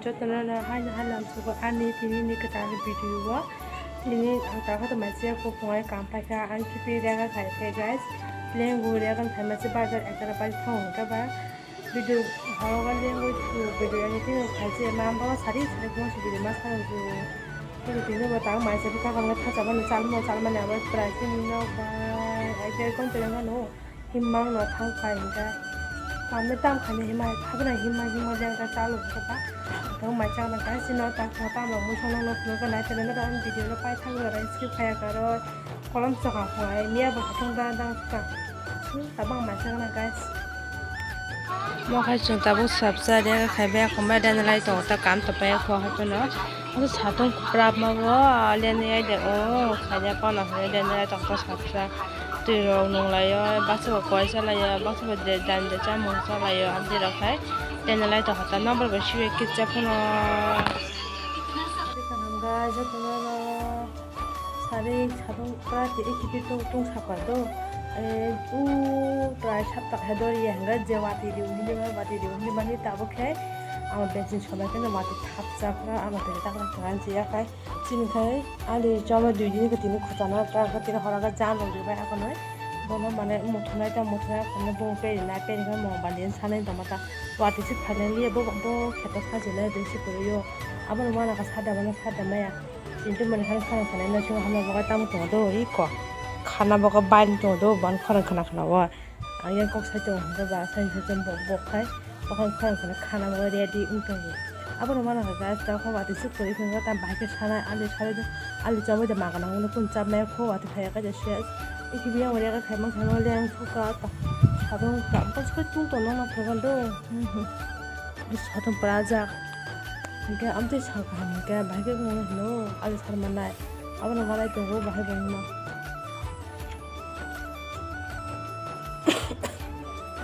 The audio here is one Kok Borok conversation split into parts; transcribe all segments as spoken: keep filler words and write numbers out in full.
Jotono no haino halam sugo ani tini ni kwtal video o. Tini ang takha to maisiya kuphungai kam paikha, ang khipi rega khai khe guys. Lengwi rega khai masi bazar ekara pai thang hwnkha ba. Video horoga lengwi su video ani tini khai se ma bo sari sari kumo si video ma sari su. Tini tini bo tang maisiya bwkha kang thacha bani chalmo chalmani abo price ni nok bai ai khe kon tele mano. Himmang no thang khai hwnkhe. Tamni tam khaini himma, habina himma, himma jeng ta chalo hwnkhe ba. Tong mai chakna guys, chini o tak tong tamo mui songno no phunukgo nai tongwi nw video no paithak rw skip khaya karo. Kolom chokha phunai miya bo thang da dang kha. Tabang mai chakna guys. Mo khai chwng tabuk sabsa de khai be khumbai de nalai tong ta kam to pai kho ha to no. Abo satung kwprap ma bo, aliani ai de, o, khaida kono hwnwi de, nai tongkha saksa. Twi rok nung laio, baksa bo koi cha laio, baksa bo de, dan de chamung cha laio, aboni rok hai. Tei nalai tongkha ta number bo siwi kisa phano. Sari kaham ga, jotono no. Sari satung pura twi khibi tung tung sakha do. Eh, u, trai sapta hai dori ya hwnga je wati riu hwnwi, wati riu hwnwi mani tabuk khe. Ama benzin sobai khe no wati thapsa phano ama twi takla kwran chiya khai. Chini khai ali chama dui din khe tini khutana ta khe tini hora khe jam rok ribai akonoi. Bono mane muthunai ta muthunai akonoi bo peri nai peri khe mong bali sanai tongma ta. Wati si finally bo bo kheto sajinai dui si kwrwi o. Abono mana kha sada mano sada maya. Chini mani khana khana khana no chungo hamya bo khe tamo tongo do iko. Khana bo khe bai tongo do ban khorang khana khana o. Ang yang kok sai tongo hwnkhe ba sai hwnkhe bo bo khai. Bokol khorang khorang khana bagwi ready wng tongo. Abono mana kha guys, tabuk watwi swk kwrwi khe tam bahai khe sanai ali sanai do ali chomwi de magana wngno kun chapnai kho watwi phai khe je ses. Iki biyang wari khe khaimang khaimang leng suka ta. Sabung ta bwskhe tung tong nang thangkhan do. Sabung pura jak. Hwnkhe amtwi sal kaham hwnkhe bahai khe wngno hino ali sal manai. Abono manai tongo bahai bo wngno.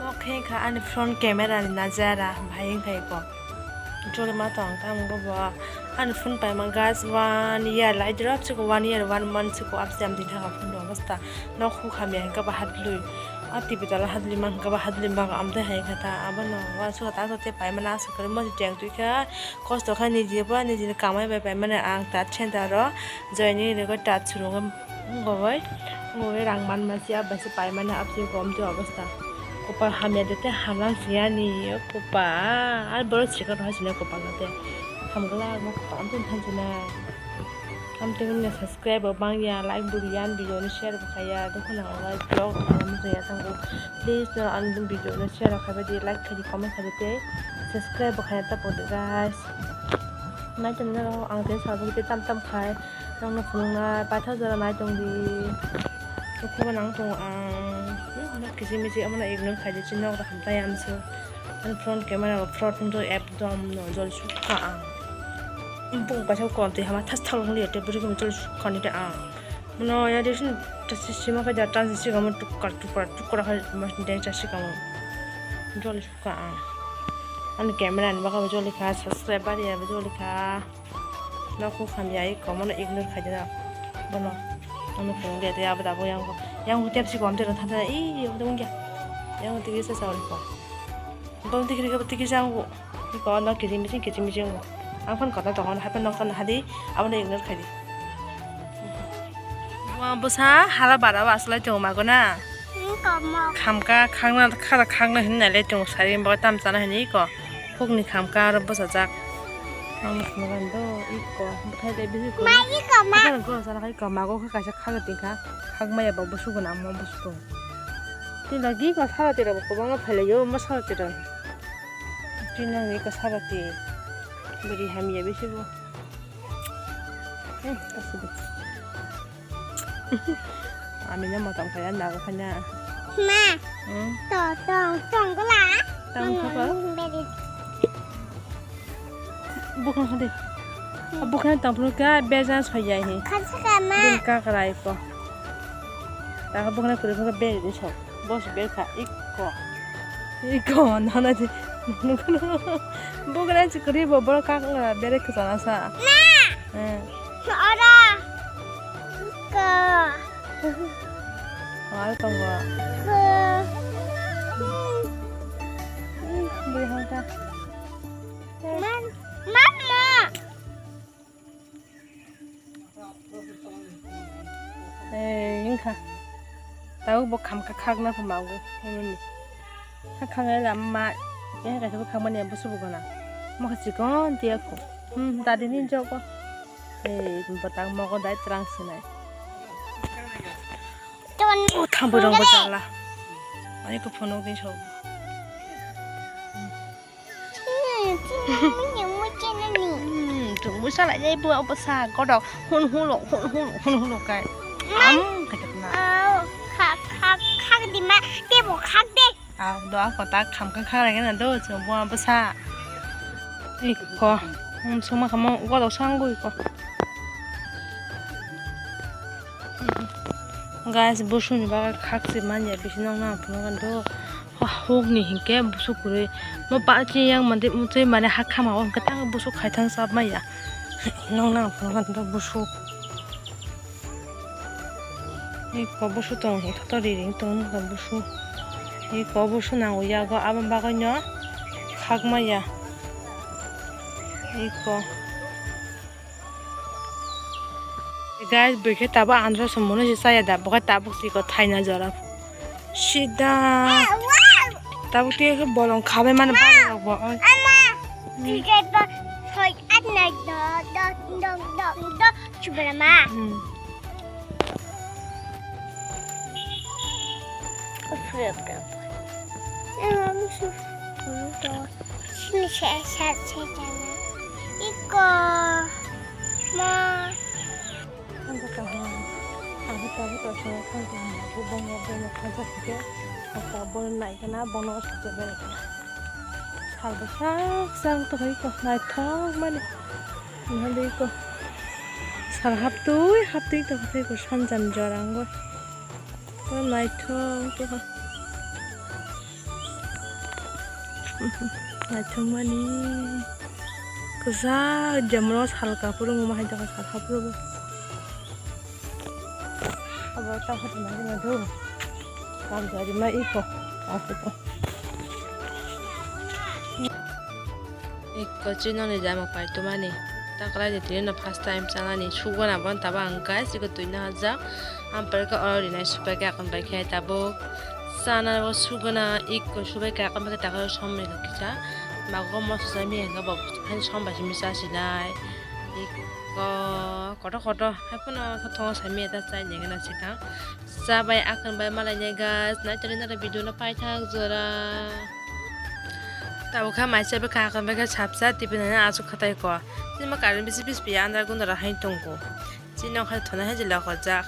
Mo khe kha ani front camera ni najara bahai wngkha iko. Jolima tong kha ang bo ani phone paima guys one year lai drop chiko one year one month chiko abse am din thang phone do basta nok hu khamya hwnkha ba hadlwi a T V tola hadlwi man hwnkha ba hadlwi bang am de hai kha ta abono wa suka ta te paima na asuk khe mo jeng twi kha kosto kha niji bo niji kamai bai paimani ang ta center o joining rego ta chwrwngwi. Wngwi, wngwi rang manma se abo se paimani abse gom twi obostha. Kopal hamya de tei hamlang siyani, o kopal, ar borok sikon hai sini kopal no tei. Hamglak ma kopal amtwini thanchina. Amtwini subscribe bo bangya, like bo riya, video no share bo khaiya, dokhno ang like vlog bo mujungya tongo. Please no ang video no share khai di, like khai di, comment khai di tei subscribe bo khaiya ta podi guys. Nai tongna rok ang tei sabo tei tam tam khai. Nokno phunuknai paithak jora nai tong di. Nokhugo nang tongo ang. Hmm, nok kiching miching omono ignore khai di, chini nok rok hamtai amso. Ani front camera rok front wngto ekdom no jol sukha ang. Bung kaisa kom twi hama thas thal wng liya tei bwrwi khe jol sukha ni tei ang. Mono ya de sin tasi sima khe ja tan si sikamo tukar tukar tukar khai mas deng cha sikamo. Jol sukha ang. Ani camera ni bagwi jol kha subscriber ya jol kha. Nok kok hamya iko mono ignore khai dina. Bono. Ano phone dia dia abada bo yang ko. Yang ko tepsi ko amte thanda i yo dong ya. Yang ko tigi sa sa ko. Bom tigi ko tigi jang ko. Iko no kiri mi kiri mi jang ko. Ang phone kota to hon hapan nok tan hadi abono ignore khai di. Wa bosa hala bara wa aslai to mago na. Khamka khangna khara khangna hinna le to sari bo tam chana hini ko. Phukni khamka aro bwsajak. Ang phunukgani do iko bwthai de bisi ko. Ma iko ma. Iko sana kai ko mago kha kaisa khagwi tingkha. Khagmaya bo bwswk gwnang mo bwswk. Tei logi ko sarati rok kwbangma phailaio mo sarati rok. Tei nang iko sarati. Bwrwi hamya bisi bo. Hmm, kasidi. Ami no motom kaya nago khanya. Ma. Hmm? To, to, tong gula. Tong kha ba? Beri. Bukhang khade. Bukhang tong phuru ka bejan soyai he. Khasa ka ma. Din ka karai ko. Ta bukhang kuri bukhang beri di sok. Bos ber kha ikko. Ikko nana di. Bukhang chikri bo bor ka beri khasana sa. Ma. Hmm. Ora. Ka. Hal tongo. Ka. Bui hangka. Man, man Ei, wngkha. Tabuk bo khamkha khakna pha mago, hwnwi. Kha khangnai lama ma, keha kaisa bo khakmani busu bo gana. Mokhe chikon tiya kho. Hmm, dadi ni jogo. Ei, bwtang mogo dai twrang sinai. O thambo rong bo chala. Ani ko phunuk din so. Hmm, chini mami ni mo chini ni. Hmm, chung bo salai jai bo, bo sa godok. Hun hun lo, hun hun lo, hun hun lo kai. Am, kai na. Au, khak, khak, khak di ma, te bo khak de. Au, do a kota kham khak khak lai na do, chung bo bo sa. Iko, um, suma kamo godok sang go iko. Guys, busu ni bagwi khak se manya bisi nokna ang phunukgo do. Huk ni hinkhe busu kwrwi. Mo pa chini yang mande mutwi mane ha khama o hinkhe tang busu khaithang chap maya. Nokna ang phunukgo do busu. Iko busu tong hi thoto ri ring tong nokha busu. Iko busu nango yago aboni bagwi no khak maya. Iko. Guys, bwkhe tabuk andro se mwnwi se chaya da, bokhe tabuk chikon thaina jora. Sida. Tabuk tei khe bolong khabai mani bari rok bo. Oi. Ama. Hmm. Tike to soi at na do, do, do, do, do, chubra ma. Hmm. Ufre, ufre, ufre. Ama musu. Hmm, to. Sini se, se, se, se, se. Iko. Ma. Ang kha kaham. Ang kha tabuk tabuk swngo thang tong ha. Bo bangma bangma khaja khe. Ang tabuk bono nai khana, bono sacha berai khana. Sal bo sak sak tong hai ko. Naithok mani. Nahadi ko. Sal haptwi haptwi tong hai ko. Sanjani jora wngwi. Naithok tong ha. Naithokmani kwchak jemon sal kaphuru wngma hai jagao sal kaphuru bo. Abo ta photo nai do. Kam jari ma iko. Iko chini nokni jama pai tumani. Taklai ni tini no first time chanani. Sugona bon taba ang guys iko twi no hajak. Ang pore khe oro rinai supai khe akon bai khe tabuk. Chana bo suguna iko subai khe akon bai khe takhe somni khe kisa. Mago moso chami hwnkhe bo haino som bai simi chasinai. Iko kotor kotor hai phano khe tongo sami ta chai nai gana sikang. Cha bai akon bai malai nai guys. Nai tongwi nai video no paithak jora. Tabuk khe mai chabai khe akon bai khe sapsa tipi nai aswk khatai ko. Chini ma current bisi bisi piya andar gundara hai tongko. Chini nokha thonai hai jila khojak.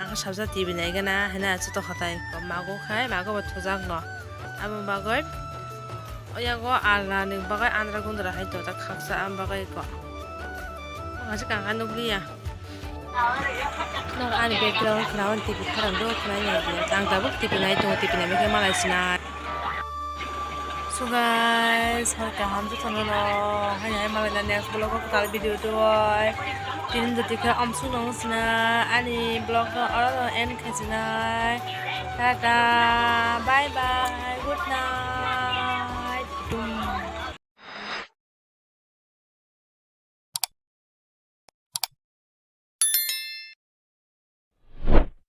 Ang khe sabjak T V nai gana hwnwi aswk tongkha tai. Mago khai, mago bo thojak no. Abo bagwi oyago alna ni bagwi andra gundra hai tongjak khaksa, abo bagwi ko. Ang se kang kha nukliya. Nok ani background khwnaui T V khorang do khwnai ya. Ang tabuk T V nai tongo, T V nai khe malai sinai. So guys, hor kaham jotono no, hai hai malai na next vlog o kwtal video doi. Tini jati khe amsuk nang sina ani vlog no oro no end khasinai. Tata, bye bye, good night.